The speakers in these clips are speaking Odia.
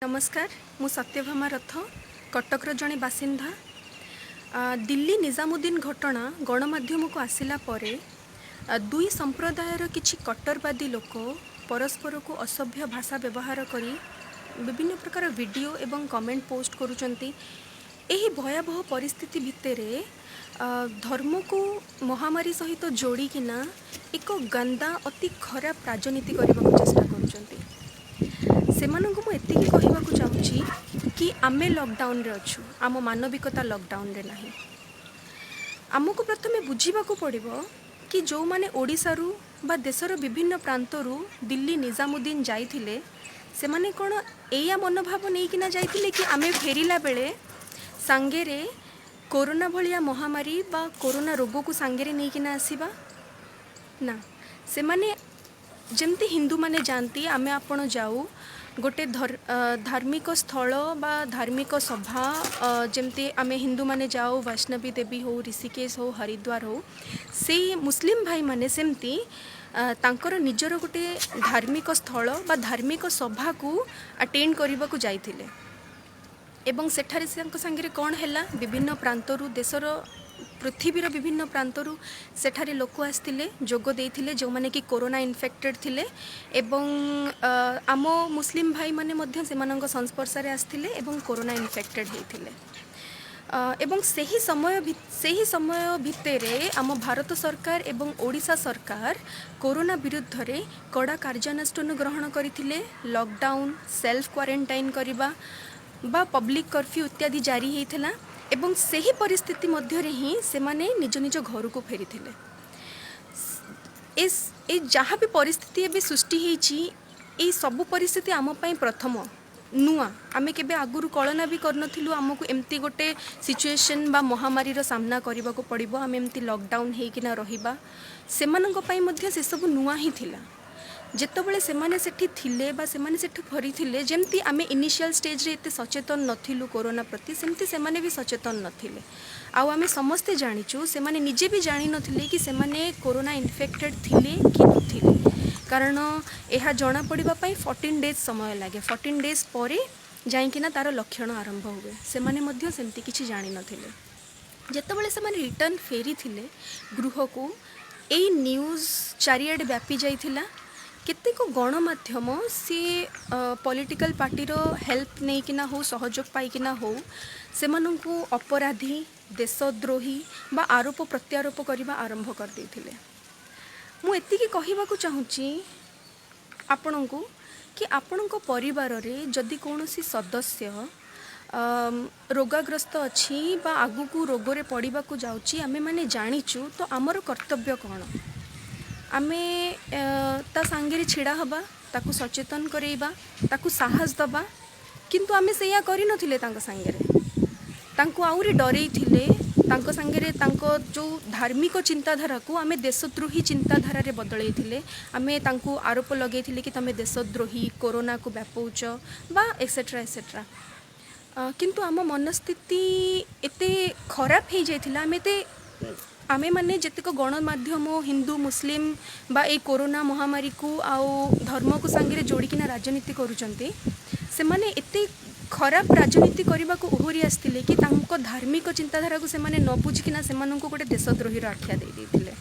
ନମସ୍କାର, ମୁଁ ସତ୍ୟଭାମା ରଥ, କଟକର ଜଣେ ବାସିନ୍ଦା। ଦିଲ୍ଲୀ ନିଜାମୁଦ୍ଦିନ ଘଟଣା ଗଣମାଧ୍ୟମକୁ ଆସିଲା ପରେ ଦୁଇ ସମ୍ପ୍ରଦାୟର କିଛି କଟ୍ଟରବାଦୀ ଲୋକ ପରସ୍ପରକୁ ଅସଭ୍ୟ ଭାଷା ବ୍ୟବହାର କରି ବିଭିନ୍ନ ପ୍ରକାର ଭିଡ଼ିଓ ଏବଂ କମେଣ୍ଟ ପୋଷ୍ଟ କରୁଛନ୍ତି। ଏହି ଭୟାବହ ପରିସ୍ଥିତି ଭିତରେ ଧର୍ମକୁ ମହାମାରୀ ସହିତ ଯୋଡ଼ିକିନା ଏକ ଗନ୍ଦା, ଅତି ଖରାପ ରାଜନୀତି କରିବାକୁ ଚେଷ୍ଟା କରୁଛନ୍ତି। ସେମାନଙ୍କୁ ମୁଁ ଏତିକି କହିବାକୁ ଚାହୁଁଛି କି ଆମେ ଲକଡାଉନରେ ଅଛୁ, ଆମ ମାନବିକତା ଲକଡାଉନରେ ନାହିଁ। ଆମକୁ ପ୍ରଥମେ ବୁଝିବାକୁ ପଡ଼ିବ କି ଯେଉଁମାନେ ଓଡ଼ିଶାରୁ ବା ଦେଶର ବିଭିନ୍ନ ପ୍ରାନ୍ତରୁ ଦିଲ୍ଲୀ ନିଜାମୁଦ୍ଦିନ ଯାଇଥିଲେ, ସେମାନେ କ'ଣ ଏଇଆ ମନୋଭାବ ନେଇକିନା ଯାଇଥିଲେ କି ଆମେ ଫେରିଲା ବେଳେ ସାଙ୍ଗରେ କୋରୋନା ଭଳିଆ ମହାମାରୀ ବା କୋରୋନା ରୋଗକୁ ସାଙ୍ଗରେ ନେଇକିନା ଆସିବା? ନା, ସେମାନେ ଯେମିତି ହିନ୍ଦୁମାନେ ଯାଆନ୍ତି, ଆମେ ଆପଣ ଯାଉ ଗୋଟେ ଧାର୍ମିକ ସ୍ଥଳ ବା ଧାର୍ମିକ ସଭା, ଯେମିତି ଆମେ ହିନ୍ଦୁମାନେ ଯାଉ ବୈଷ୍ଣବୀ ଦେବୀ ହଉ, ଋଷିକେଶ ହଉ, ହରିଦ୍ୱାର ହଉ, ସେଇ ମୁସଲିମ ଭାଇମାନେ ସେମିତି ତାଙ୍କର ନିଜର ଗୋଟେ ଧାର୍ମିକ ସ୍ଥଳ ବା ଧାର୍ମିକ ସଭାକୁ ଆଟେଣ୍ଡ କରିବାକୁ ଯାଇଥିଲେ। ଏବଂ ସେଠାରେ ତାଙ୍କ ସାଙ୍ଗରେ କ'ଣ ହେଲା? ବିଭିନ୍ନ ପ୍ରାନ୍ତରୁ, ଦେଶର, ପୃଥିବୀର ବିଭିନ୍ନ ପ୍ରାନ୍ତରୁ ସେଠାରେ ଲୋକ ଆସିଥିଲେ, ଯୋଗ ଦେଇଥିଲେ, ଯେଉଁମାନେ କି କୋରୋନା ଇନଫେକ୍ଟେଡ଼ ଥିଲେ ଏବଂ ଆମ ମୁସଲିମ ଭାଇମାନେ ମଧ୍ୟ ସେମାନଙ୍କ ସଂସ୍ପର୍ଶରେ ଆସିଥିଲେ ଏବଂ କୋରୋନା ଇନଫେକ୍ଟେଡ଼ ହେଇଥିଲେ। ଏବଂ ସେହି ସମୟ ଭିତରେ ଆମ ଭାରତ ସରକାର ଏବଂ ଓଡ଼ିଶା ସରକାର କୋରୋନା ବିରୁଦ୍ଧରେ କଡ଼ା କାର୍ଯ୍ୟାନୁଷ୍ଠାନ ଗ୍ରହଣ କରିଥିଲେ। ଲକଡାଉନ୍, ସେଲ୍ଫ କ୍ୱାରେଣ୍ଟାଇନ୍ କରିବା ବା ପବ୍ଲିକ୍ କର୍ଫ୍ୟୁ ଇତ୍ୟାଦି ଜାରି ହେଇଥିଲା ଏବଂ ସେହି ପରିସ୍ଥିତି ମଧ୍ୟରେ ହିଁ ସେମାନେ ନିଜ ନିଜ ଘରକୁ ଫେରିଥିଲେ। ଏ ଯାହା ବି ପରିସ୍ଥିତି ଏବେ ସୃଷ୍ଟି ହେଇଛି, ଏଇ ସବୁ ପରିସ୍ଥିତି ଆମ ପାଇଁ ପ୍ରଥମ, ନୂଆ। ଆମେ କେବେ ଆଗରୁ କଳନା ବି କରିନଥିଲୁ ଆମକୁ ଏମିତି ଗୋଟେ ସିଚୁଏସନ୍ ବା ମହାମାରୀର ସାମ୍ନା କରିବାକୁ ପଡ଼ିବ, ଆମେ ଏମିତି ଲକଡାଉନ୍ ହେଇକିନା ରହିବା। ସେମାନଙ୍କ ପାଇଁ ମଧ୍ୟ ସେସବୁ ନୂଆ ହିଁ ଥିଲା। ଯେତେବେଳେ ସେମାନେ ସେଠି ଥିଲେ ବା ସେମାନେ ସେଠୁ ଫେରିଥିଲେ, ଯେମିତି ଆମେ ଇନିସିଆଲ୍ ଷ୍ଟେଜ୍ରେ ଏତେ ସଚେତନ ନଥିଲୁ କୋରୋନା ପ୍ରତି, ସେମିତି ସେମାନେ ବି ସଚେତନ ନଥିଲେ। ଆଉ ଆମେ ସମସ୍ତେ ଜାଣିଛୁ, ସେମାନେ ନିଜେ ବି ଜାଣିନଥିଲେ କି ସେମାନେ କୋରୋନା ଇନଫେକ୍ଟେଡ଼ ଥିଲେ କି ନଥିଲେ, କାରଣ ଏହା ଜଣାପଡ଼ିବା ପାଇଁ 14 ଡେଜ୍ ସମୟ ଲାଗେ। 14 ଡେଜ୍ ପରେ ଯାଇକିନା ତା'ର ଲକ୍ଷଣ ଆରମ୍ଭ ହୁଏ। ସେମାନେ ମଧ୍ୟ ସେମିତି କିଛି ଜାଣିନଥିଲେ। ଯେତେବେଳେ ସେମାନେ ରିଟର୍ଣ୍ଣ ଫେରିଥିଲେ ଗୃହକୁ, ଏଇ ନ୍ୟୁଜ୍ ଚାରିଆଡ଼େ ବ୍ୟାପି ଯାଇଥିଲା। କେତେକ ଗଣମାଧ୍ୟମ ସିଏ ପଲିଟିକାଲ ପାର୍ଟିର ହେଲ୍ପ ନେଇକିନା ହଉ, ସହଯୋଗ ପାଇକିନା ହଉ, ସେମାନଙ୍କୁ ଅପରାଧୀ, ଦେଶଦ୍ରୋହୀ ବା ଆରୋପ ପ୍ରତ୍ୟାରୋପ କରିବା ଆରମ୍ଭ କରିଦେଇଥିଲେ। ମୁଁ ଏତିକି କହିବାକୁ ଚାହୁଁଛି ଆପଣଙ୍କୁ କି ଆପଣଙ୍କ ପରିବାରରେ ଯଦି କୌଣସି ସଦସ୍ୟ ରୋଗାଗ୍ରସ୍ତ ଅଛି ବା ଆଗକୁ ରୋଗରେ ପଡ଼ିବାକୁ ଯାଉଛି, ଆମେମାନେ ଜାଣିଛୁ ତ ଆମର କର୍ତ୍ତବ୍ୟ କ'ଣ? ଆମେ ତା ସାଙ୍ଗରେ ଛିଡ଼ା ହେବା, ତାକୁ ସଚେତନ କରେଇବା, ତାକୁ ସାହସ ଦେବା। କିନ୍ତୁ ଆମେ ସେଇଆ କରିନଥିଲେ। ତାଙ୍କ ସାଙ୍ଗରେ ତାଙ୍କୁ ଆହୁରି ଡରେଇଥିଲେ। ତାଙ୍କ ସାଙ୍ଗରେ ତାଙ୍କ ଯେଉଁ ଧାର୍ମିକ ଚିନ୍ତାଧାରାକୁ ଆମେ ଦେଶଦ୍ରୋହୀ ଚିନ୍ତାଧାରାରେ ବଦଳେଇଥିଲେ। ଆମେ ତାଙ୍କୁ ଆରୋପ ଲଗେଇଥିଲେ କି ତୁମେ ଦେଶଦ୍ରୋହୀ, କୋରୋନାକୁ ବ୍ୟାପଉଛ ବା ଏକ୍ସେଟ୍ରା ଏକ୍ସେଟ୍ରା। କିନ୍ତୁ ଆମ ମନସ୍ଥିତି ଏତେ ଖରାପ ହେଇଯାଇଥିଲା, ଆମେ ଏତେ ଆମେମାନେ ଯେତେକ ଗଣମାଧ୍ୟମ ହିନ୍ଦୁ ମୁସଲିମ ବା ଏଇ କୋରୋନା ମହାମାରୀକୁ ଆଉ ଧର୍ମକୁ ସାଙ୍ଗରେ ଯୋଡ଼ିକିନା ରାଜନୀତି କରୁଛନ୍ତି, ସେମାନେ ଏତେ ଖରାପ ରାଜନୀତି କରିବାକୁ ଓହରି ଆସିଥିଲେ କି ତାଙ୍କ ଧାର୍ମିକ ଚିନ୍ତାଧାରାକୁ ସେମାନେ ନ ବୁଝିକିନା ସେମାନଙ୍କୁ ଗୋଟେ ଦେଶଦ୍ରୋହୀର ଆଖ୍ୟା ଦେଇ ଦେଇଥିଲେ।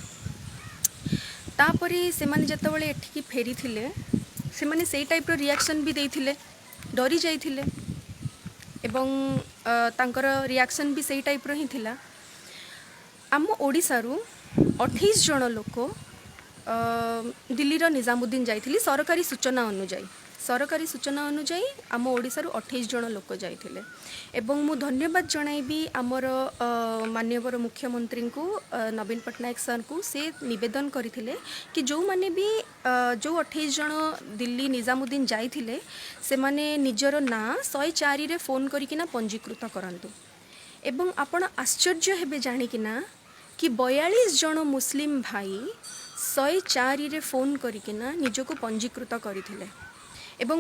ତାପରେ ସେମାନେ ଯେତେବେଳେ ଏଠିକି ଫେରିଥିଲେ, ସେମାନେ ସେଇ ଟାଇପ୍ର ରିଆକ୍ସନ୍ ବି ଦେଇଥିଲେ, ଡରି ଯାଇଥିଲେ ଏବଂ ତାଙ୍କର ରିଆକ୍ସନ୍ ବି ସେଇ ଟାଇପ୍ର ହିଁ ଥିଲା। ଆମ ଓଡ଼ିଶାରୁ 28 ଜଣ ଲୋକ ଦିଲ୍ଲୀର ନିଜାମୁଦ୍ଦିନ ଯାଇଥିଲେ। ସରକାରୀ ସୂଚନା ଅନୁଯାୟୀ ଆମ ଓଡ଼ିଶାରୁ 28 ଜଣ ଲୋକ ଯାଇଥିଲେ ଏବଂ ମୁଁ ଧନ୍ୟବାଦ ଜଣାଇବି ଆମର ମାନ୍ୟବର ମୁଖ୍ୟମନ୍ତ୍ରୀଙ୍କୁ, ନବୀନ ପଟ୍ଟନାୟକ ସାର୍ଙ୍କୁ। ସେ ନିବେଦନ କରିଥିଲେ କି ଯେଉଁମାନେ ବି ଯେଉଁ 28 ଜଣ ଦିଲ୍ଲୀ ନିଜାମୁଦ୍ଦିନ ଯାଇଥିଲେ, ସେମାନେ ନିଜର ନାଁ 104ରେ ଫୋନ୍ କରିକିନା ପଞ୍ଜୀକୃତ କରନ୍ତୁ। ଏବଂ ଆପଣ ଆଶ୍ଚର୍ଯ୍ୟ ହେବେ ଜାଣିକିନା କି 42 ଜଣ ମୁସଲିମ ଭାଇ 104ରେ ଫୋନ୍ କରିକିନା ନିଜକୁ ପଞ୍ଜୀକୃତ କରିଥିଲେ। ଏବଂ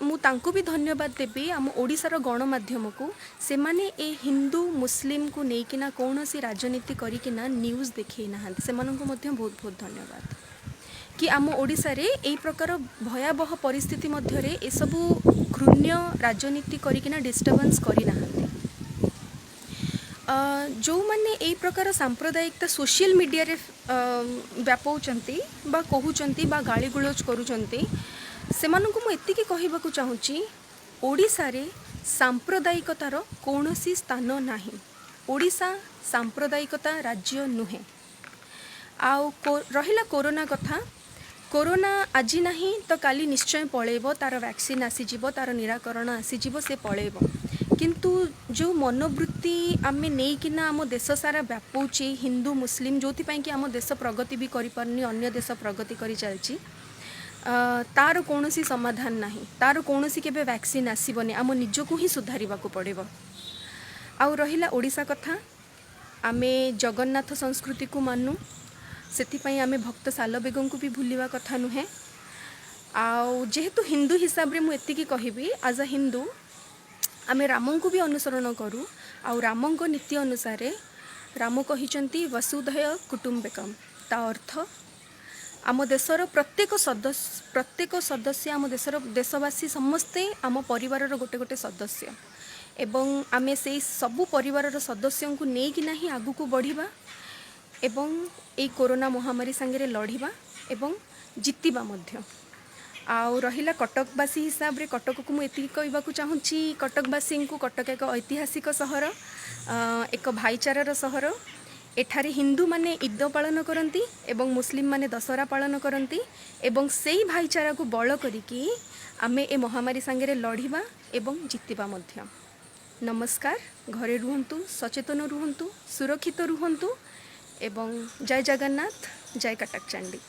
ମୁଁ ତାଙ୍କୁ ବି ଧନ୍ୟବାଦ ଦେବି, ଆମ ଓଡ଼ିଶାର ଗଣମାଧ୍ୟମକୁ। ସେମାନେ ଏ ହିନ୍ଦୁ ମୁସଲିମକୁ ନେଇକିନା କୌଣସି ରାଜନୀତି କରିକିନା ନ୍ୟୁଜ୍ ଦେଖେଇ ନାହାନ୍ତି। ସେମାନଙ୍କୁ ମଧ୍ୟ ବହୁତ ବହୁତ ଧନ୍ୟବାଦ। କି ଆମ ଓଡ଼ିଶାରେ ଏଇ ପ୍ରକାର ଭୟାବହ ପରିସ୍ଥିତି ମଧ୍ୟରେ ଏସବୁ ଘୃଣ୍ୟ ରାଜନୀତି କରିକିନା ଡିଷ୍ଟର୍ବାନ୍ସ କରିନାହାନ୍ତି। ଯେଉଁମାନେ ଏଇ ପ୍ରକାର ସାମ୍ପ୍ରଦାୟିକତା ସୋସିଆଲ ମିଡ଼ିଆରେ ବ୍ୟାପଉଛନ୍ତି ବା କହୁଛନ୍ତି ବା ଗାଳି ଗୁଲଜ କରୁଛନ୍ତି, ସେମାନଙ୍କୁ ମୁଁ ଏତିକି କହିବାକୁ ଚାହୁଁଛି, ଓଡ଼ିଶାରେ ସାମ୍ପ୍ରଦାୟିକତାର କୌଣସି ସ୍ଥାନ ନାହିଁ। ଓଡ଼ିଶା ସାମ୍ପ୍ରଦାୟିକତା ରାଜ୍ୟ ନୁହେଁ। ଆଉ ରହିଲା କୋରୋନା କଥା, କୋରୋନା ଆଜି ନାହିଁ ତ କାଲି ନିଶ୍ଚୟ ପଳେଇବ। ତା'ର ଭ୍ୟାକ୍ସିନ୍ ଆସିଯିବ, ତା'ର ନିରାକରଣ ଆସିଯିବ, ସେ ପଳେଇବ। କିନ୍ତୁ ଯେଉଁ ମନୋବୃତ୍ତି ଆମେ ନେଇକିନା ଆମ ଦେଶ ସାରା ବ୍ୟାପଉଛେ ହିନ୍ଦୁ ମୁସଲିମ, ଯେଉଁଥିପାଇଁ କି ଆମ ଦେଶ ପ୍ରଗତି ବି କରିପାରୁନି, ଅନ୍ୟ ଦେଶ ପ୍ରଗତି କରି ଚାଲିଛି, ତା'ର କୌଣସି ସମାଧାନ ନାହିଁ। ତା'ର କୌଣସି କେବେ ଭ୍ୟାକ୍ସିନ୍ ଆସିବନି। ଆମ ନିଜକୁ ହିଁ ସୁଧାରିବାକୁ ପଡ଼ିବ। ଆଉ ରହିଲା ଓଡ଼ିଶା କଥା, ଆମେ ଜଗନ୍ନାଥ ସଂସ୍କୃତିକୁ ମାନୁ, ସେଥିପାଇଁ ଆମେ ଭକ୍ତ ସାଲବେଗଙ୍କୁ ବି ଭୁଲିବା କଥା ନୁହେଁ। ଆଉ ଯେହେତୁ ହିନ୍ଦୁ ହିସାବରେ ମୁଁ ଏତିକି କହିବି, ଆଜ୍ ଅ ହିନ୍ଦୁ ଆମେ ରାମଙ୍କୁ ବି ଅନୁସରଣ କରୁ। ଆଉ ରାମଙ୍କ ନୀତି ଅନୁସାରେ ରାମ କହିଛନ୍ତି "ବସୁଧୈବ କୁଟୁମ୍ବକମ୍"। ତା ଅର୍ଥ ଆମ ଦେଶର ପ୍ରତ୍ୟେକ ସଦସ୍ୟ, ଆମ ଦେଶର ଦେଶବାସୀ ସମସ୍ତେ ଆମ ପରିବାରର ଗୋଟେ ଗୋଟେ ସଦସ୍ୟ ଏବଂ ଆମେ ସେଇ ସବୁ ପରିବାରର ସଦସ୍ୟଙ୍କୁ ନେଇକିନା ହିଁ ଆଗକୁ ବଢ଼ିବା ଏବଂ ଏଇ କୋରୋନା ମହାମାରୀ ସାଙ୍ଗରେ ଲଢ଼ିବା ଏବଂ ଜିତିବା ମଧ୍ୟ। ଆଉ ରହିଲା କଟକବାସୀ ହିସାବରେ, କଟକକୁ ମୁଁ ଏତିକି କହିବାକୁ ଚାହୁଁଛି କଟକବାସୀଙ୍କୁ, କଟକ ଏକ ଐତିହାସିକ ସହର, ଏକ ଭାଇଚାରାର ସହର। ଏଠାରେ ହିନ୍ଦୁମାନେ ଇଦ ପାଳନ କରନ୍ତି ଏବଂ ମୁସଲିମମାନେ ଦଶହରା ପାଳନ କରନ୍ତି ଏବଂ ସେଇ ଭାଇଚାରାକୁ ବଳ କରିକି ଆମେ ଏ ମହାମାରୀ ସାଙ୍ଗରେ ଲଢ଼ିବା ଏବଂ ଜିତିବା ମଧ୍ୟ। ନମସ୍କାର। ଘରେ ରୁହନ୍ତୁ, ସଚେତନ ରୁହନ୍ତୁ, ସୁରକ୍ଷିତ ରୁହନ୍ତୁ ଏବଂ ଜୟ ଜଗନ୍ନାଥ, ଜୟ କଟକ ଚଣ୍ଡୀ।